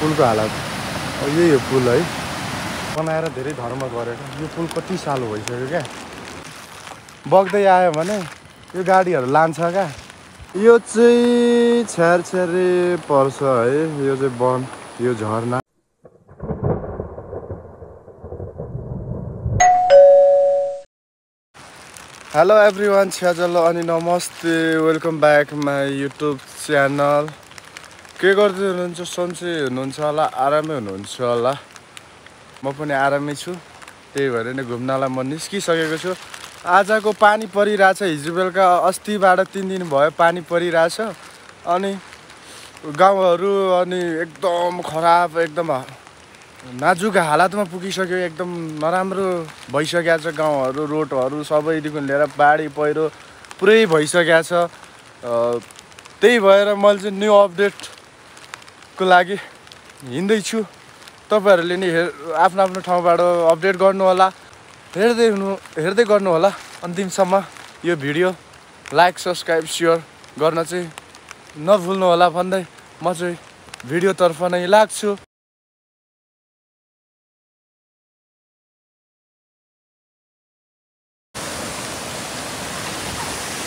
पुलको हालत यही हो पुल है बनाएर धेरै धर्म गरेको यो पुल कति साल भइसक्यो क्या बग्दै आयो भने यो गाडीहरू लान्छ क्या यो चाहिँ छ्यारछ्यारे पर्छ है यो चाहिँ वन यो झरना हेलो एभ्रिवान छ्याजल अनि नमस्ते welcome back my YouTube channel के गर्दै हुनुहुन्छ सन्चै हुनुहुन्छ होला आरामै हुनुहुन्छ होला म पनि आरामै छु त्यही भएर नै घुम्नलाई म निस्किसकेको छु आजको पानी परिरहेछ हिजो बेलुका अस्तिबाट 3 दिन भयो पानी परिरहेछ अनि गाउँहरू अनि एकदम खराब एकदम नाजुक हालतमा पुगिसक्यो एकदम नराम्रो भइसकेको छ गाउँहरू रोडहरू सबैदेखि लिएर बाढी पहिरो पुरै भइसकेको छ त्यही भएर मैले चाहिँ न्यू अपडेटको लागि हिँड्दैछु तपाईहरुले नि आफ्नो आफ्नो ठाउँबाट अपडेट गर्नु होला हेर्दै गर्नु होला अन्तिमसम्म यो भिडियो लाइक सब्स्क्राइब शेयर गर्न चाहिँ नभुल्नु होला भन्दै म चाहिँ भिडियोतर्फ नै लाग्छु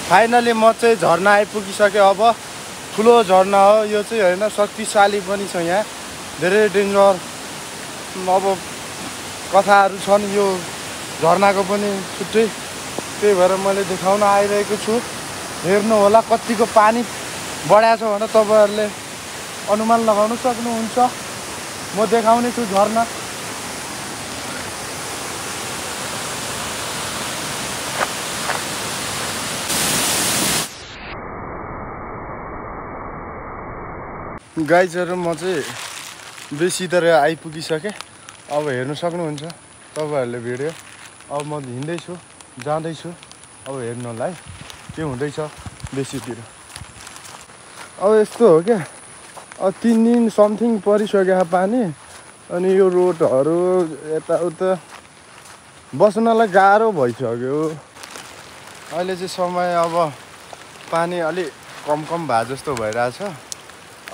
फाइनली म चाहिँ झरना आइपुगिसके अब ठुलो झरना हो यो चाहिँ हैन शक्तिशाली पनि छ यहाँ धेरै डेन्जर अब कथाहरू छन् यो झरनाको पनि छुट्टै त्यही भएर मैले देखाउन आइरहेको छु हेर्नु होला कतिको पानी बढाएको छ भने तपाईहरुले अनुमान लगाउन सक्नुहुन्छ म देखाउने छु झरना गाइजहरु म चाहिँ बेसी तर आइपुगिसके अब हेर्न सक्नुहुन्छ तपाईहरुले भिडियो अब म हिँड्दै छु जाँदै छु अब हेर्नु होला है के हुँदैछ बेसीतिर अब यस्तो हो क्या 3 दिन समथिङ परिसक्यो पानी अनि यो रोडहरु यताउता बस्नलाई गाह्रो भइसक्यो अहिले चाहिँ समय अब पानी अलि कम भए जस्तो भइरहेछ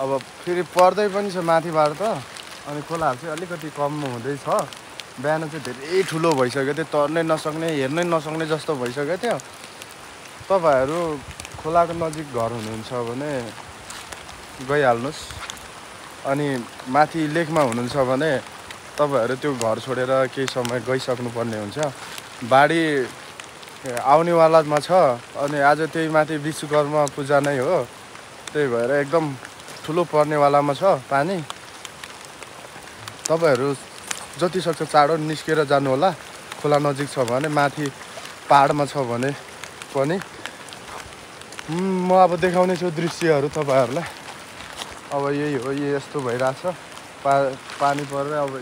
अब फेरि पर्दै पनि छ माथिबाट त अनि खोलाहरु चाहिँ अलिकति कम हुँदैछ बिहान चाहिँ धेरै ठुलो भइसक्यो त्यो तर्नै नसक्ने हेर्नै नसक्ने जस्तो भइसक्यो थियो तपाईहरु खोलाको नजिक घर हुनुहुन्छ भने गइहाल्नुस् अनि माथि लेकमा हुनुहुन्छ भने तपाईहरु त्यो घर छोडेर केही समय गइसक्नु पर्ने हुन्छ बाढी आउनेवालामा छ अनि आज त्यही माथि विश्वकर्मा पूजा नै हो त्यही भएर एकदम ठुलो पर्नेवालामा छ पानी तपाईहरु जति सक्छ चाँडो निस्केर जानु होला खोला नजिक छ भने माथि पहाडमा छ भने पनि म अब देखाउने छु दृश्यहरू तपाईहरुलाई अब यही हो यस्तो भइराछ पानी परेर अब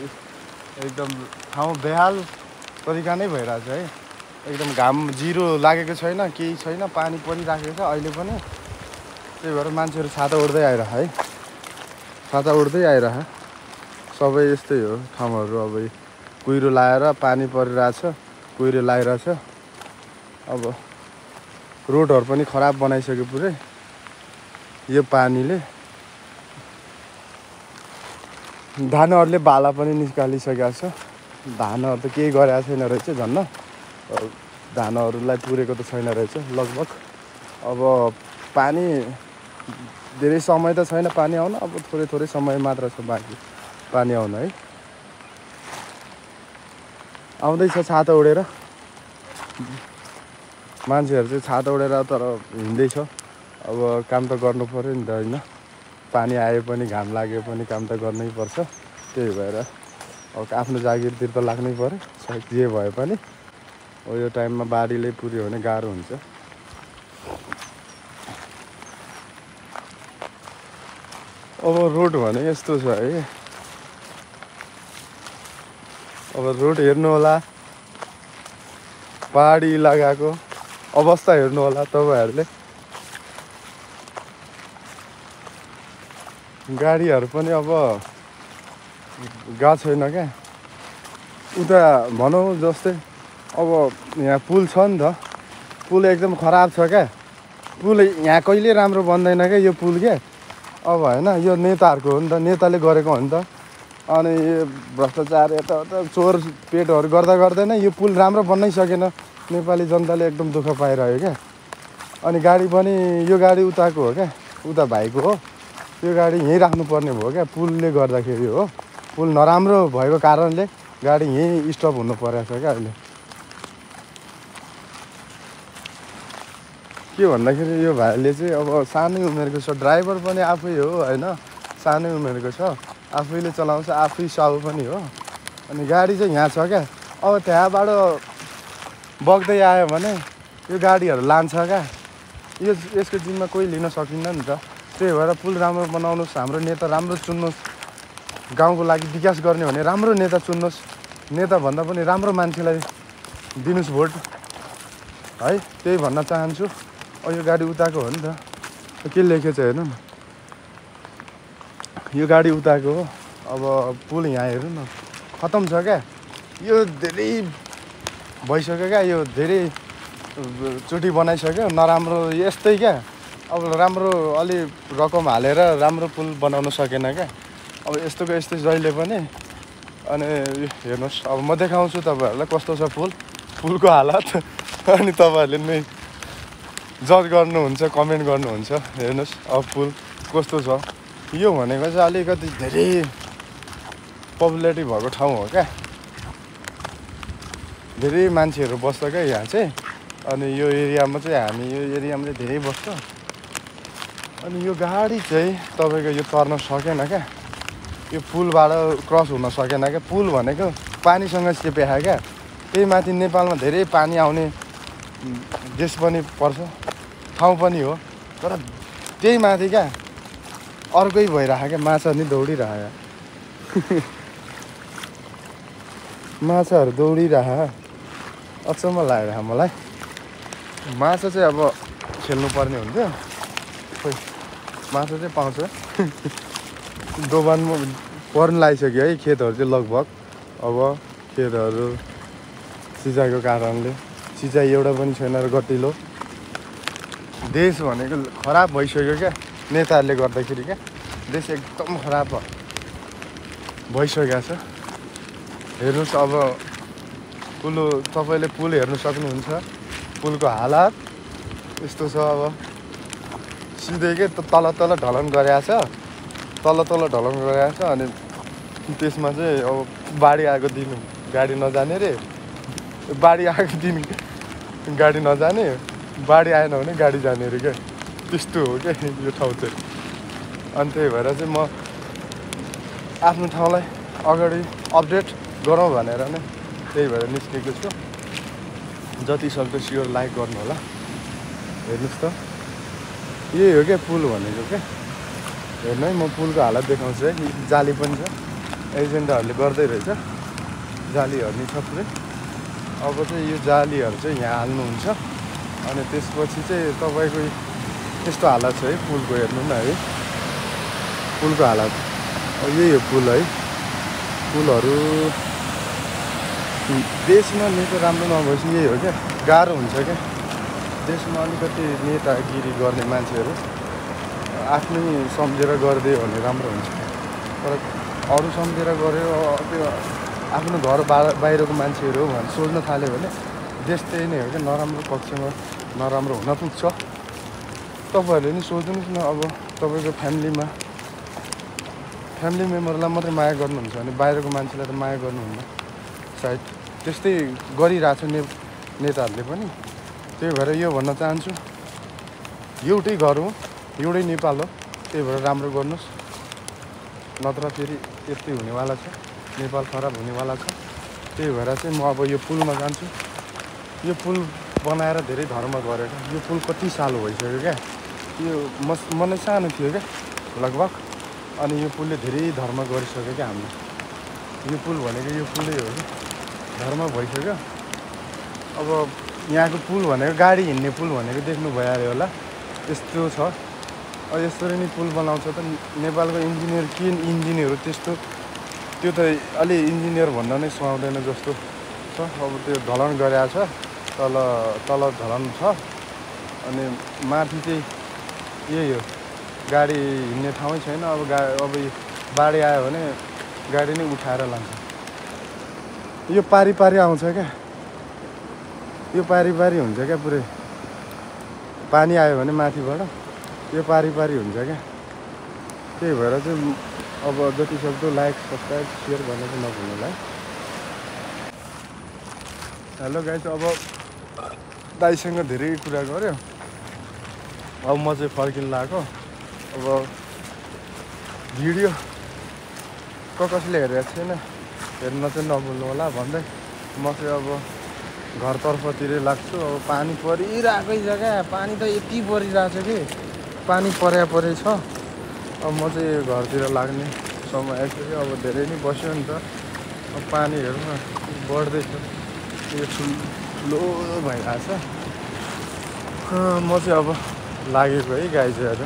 एकदम ठाउँ बेहाल तरिका नै भइराछ है एकदम घाम जिरो लागेको छैन केही छैन पानी परिराखेको छ अहिले पनि त्यही भएर मान्छेहरु छाता उड्दै आइरह है छाता उड्दै आइरह सबै यस्तै हो ठाउँहरु अब कुहिरो लाएर पानी परिरहेछ कुहिरो लागिरहेछ अब रोडहरु पनि खराब बनाइसक्यो पुरै यो पानीले धानहरुले बाला पनि निकालिसकेको छ धानहरु त केही गरेको छैन रहेछ झन्न धानहरुलाई पुरेको त छैन रहेछ लगभग अब पानी धेरै समय त छैन पानी आउन अब थोरै समय मात्र छ बाँकी पानी आउन है आउँदैछ छाता उडेर मान्छेहरु चाहिँ छाता उडेर तर हिँड्दै छ अब काम त गर्नु पर्यो नि त हैन पानी आए पनि घाम लाग्यो पनि काम त गर्नै पर्छ त्यही भएर अब आफ्नो जागिरतिर त लाग्नै पर्यो सायद जे भए पनि अब यो टाइममा बाढीले पुर्यो भने गाह्रो हुन्छ अब रोड भने यस्तो छ है अब रोड हेर्नु होला पहाडी इलाकाको अवस्था हेर्नु होला तपाईहरुले गाडीहरु पनि अब गएको छैन क्या उता भनौँ जस्तै अब यहाँ पुल छ नि त पुल एकदम खराब छ क्या पुल यहाँ कहिले राम्रो बन्दैन क्या यो पुल के अब होइन यो नेताहरूको हो नि त, नेताले गरेको हो नि त। अनि यो भ्रष्टाचार यताउता चोर पेटहरू गर्दा गर्दैन यो पुल राम्रो बन्नै सकेन। नेपाली जनताले एकदम दुःख पाइरह्यो क्या। अनि गाडी पनि यो गाडी उताको हो क्या, उता भाइको हो। यो गाडी यहीँ राख्नुपर्ने भयो क्या पुलले गर्दाखेरि हो। पुल नराम्रो भएको कारणले गाडी यहीँ स्टप हुनु परेको छ क्या अहिले। के भन्दाखेरि यो भाइले चाहिँ अब सानै उमेरको छ, ड्राइभर पनि आफै हो होइन, सानै उमेरको छ, आफैले चलाउँछ, आफै साउ पनि हो। अनि गाडी चाहिँ यहाँ छ क्या। अब त्यहाँबाट बग्दै आयो भने यो गाडीहरू लान्छ क्या। यो यसको जिम्मा कोही लिन सकिन्न नि त। त्यही भएर पुल राम्रो बनाउनुहोस्, हाम्रो नेता राम्रो चुन्नुहोस्, गाउँको लागि विकास गर्ने भने राम्रो नेता चुन्नुहोस्, नेताभन्दा पनि राम्रो मान्छेलाई दिनुहोस् भोट है, त्यही भन्न चाहन्छु। यो गाडी उताको हो नि त, के लेखेको छ हेर्नु न, यो गाडी उताको हो। अब पुल यहाँ हेर्नु न खतम छ क्या। यो धेरै भइसक्यो क्या, यो धेरै चोटि बनाइसक्यो, नराम्रो यस्तै क्या। अब राम्रो अलि रकम हालेर राम्रो पुल बनाउन सकेन क्या। अब यस्तोको यस्तै जहिले पनि। अनि हेर्नुहोस् अब म देखाउँछु तपाईँहरूलाई कस्तो छ पुलको हालत। अनि तपाईँहरूले नै जज गर्नुहुन्छ, कमेन्ट गर्नुहुन्छ। हेर्नुहोस् अब पुल कस्तो छ। यो भनेको चाहिँ अलिकति धेरै पपुलेरिटी भएको ठाउँ हो क्या, धेरै मान्छेहरू बस्छ क्या यहाँ चाहिँ। अनि यो एरियामा चाहिँ हामी यो एरियामा चाहिँ धेरै बस्छ। अनि यो गाडी चाहिँ तपाईँको यो तर्न सकेन क्या, यो पुलबाट क्रस हुन सकेन क्या। पुल भनेको पानीसँग चेपेखा क्या। त्यही माथि नेपालमा धेरै पानी आउने देश पनि पर्छ, ठाउँ पनि हो। तर त्यही माथि क्या अर्कै भइरहेको क्या, माछा नि दौडिरहेको माछाहरू दौडिरह। अचम्म लागेर मलाई। माछा चाहिँ अब खेल्नु पर्ने हुन्थ्यो, खोइ माछा चाहिँ पाउँछ। दोबानमा पर्न लागिसक्यो है खेतहरू चाहिँ लगभग। अब खेतहरू सिँचाइको कारणले सिँचाइ एउटा पनि छैन र गतिलो। देश भनेको खराब भइसक्यो क्या नेताहरूले गर्दाखेरि क्या। देश एकदम खराब भइसकेको छ। हेर्नुहोस् अब तपाईँले पुल हेर्नु सक्नुहुन्छ। पुलको हालत यस्तो छ। अब सिधै के तल ढलन गरेको छ, तल ढलन गरेको छ। अनि त्यसमा चाहिँ अब बाढी आएको दिन गाडी नजाने रे, बाढी आएको दिन गाडी नजाने, बाढी आएन भने गाडी जाने अरे क्या। त्यस्तो हो क्या यो ठाउँ चाहिँ। अनि त्यही भएर चाहिँ म आफ्नो ठाउँलाई अगाडि अपडेट गरौँ भनेर नै त्यही भएर निस्केको छु। जति सक्दो सियोर लाइक गर्नु होला। हेर्नुहोस् त यही हो क्या पुल भनेको क्या। हेर्नु है म पुलको हालत देखाउँछु है। जाली पनि छ, एजेन्डाहरूले गर्दै रहेछ, जालीहरू नि छ पुरै। अब चाहिँ यो जालीहरू चाहिँ यहाँ हाल्नुहुन्छ। अनि त्यसपछि चाहिँ तपाईँको यस्तो हालत छ है पुलको। हेर्नु न है पुलको हालत। अब यही हो पुल है। पुलहरू देशमा नेता राम्रो नभएपछि यही हो क्या, गाह्रो हुन्छ क्या। देशमा अलिकति नेतागिरी गर्ने मान्छेहरू आफ्नै सम्झेर गरिदियो भने राम्रो हुन्छ। तर अरू सम्झेर गऱ्यो, त्यो आफ्नो घर बाहिरको मान्छेहरू हो भने सोच्न थाल्यो भने देश त्यही नै हो क्या, नराम्रो पक्षमा नराम्रो हुन पुग्छ। तपाईँहरूले नि सोच्नुहोस् न। अब तपाईँको फ्यामिली मेम्बरलाई मात्रै माया गर्नुहुन्छ भने बाहिरको मान्छेलाई त माया गर्नुहुन्न सायद। त्यस्तै गरिरहेछ नेताहरूले पनि। त्यही भएर यो भन्न चाहन्छु, एउटै घर हो, एउटै नेपाल हो। त्यही भएर राम्रो गर्नुहोस्, नत्र फेरि यस्तै हुनेवाला छ, नेपाल खराब हुनेवाला छ। त्यही भएर चाहिँ म अब यो पुलमा जान्छु। यो पुल बनाएर धेरै धर्म गरेर यो पुल कति साल भइसक्यो क्या। यो म नै सानो थियो क्या लगभग। अनि यो पुलले धेरै धर्म गरिसक्यो क्या हाम्रो। यो पुल भनेको यो पुलै हो कि धर्म भइसक्यो। अब यहाँको पुल भनेको गाडी हिँड्ने पुल भनेको देख्नु भइहाल्यो होला, यस्तो छ। अब यसरी नै पुल बनाउँछ त नेपालको इन्जिनियर। के इन्जिनियर हो त्यस्तो, त्यो त अलि इन्जिनियर भन्न नै सुहाउँदैन जस्तो छ। अब त्यो ढलान गरेको छ, तल ढलान छ। अनि माथि चाहिँ यही हो गाडी हिँड्ने ठाउँै छैन। अब अब बाढी आयो भने गाडी नै उठाएर लान्छ। यो पारी आउँछ क्या, यो पारी हुन्छ क्या पुरै। पानी आयो भने माथिबाट यो पारी हुन्छ क्या। त्यही भएर चाहिँ अब जति सक्दो लाइक सब्सक्राइब सेयर गर्न चाहिँ नभुल्नु होला है। हेलो गाइस, अब दाइसँग धेरै कुरा गऱ्यो। अब म चाहिँ फर्किन लाग्यो। अब भिडियो कसले हेरेको छैन हेर्न चाहिँ नभुल्नु होला भन्दै म चाहिँ अब घरतर्फतिरै लाग्छु। अब पानी परिरहेकै छ क्या, पानी त यति परिरहेछ कि पानी परै छ। अब म चाहिँ घरतिर लाग्ने समय आइसक्यो। अब धेरै नै बस्यो नि त। अब पानी हेर्नु न बढ्दैछ, यो ठुलो भइरहेछ। म चाहिँ अब लागेको है गाई चाहिँ आज।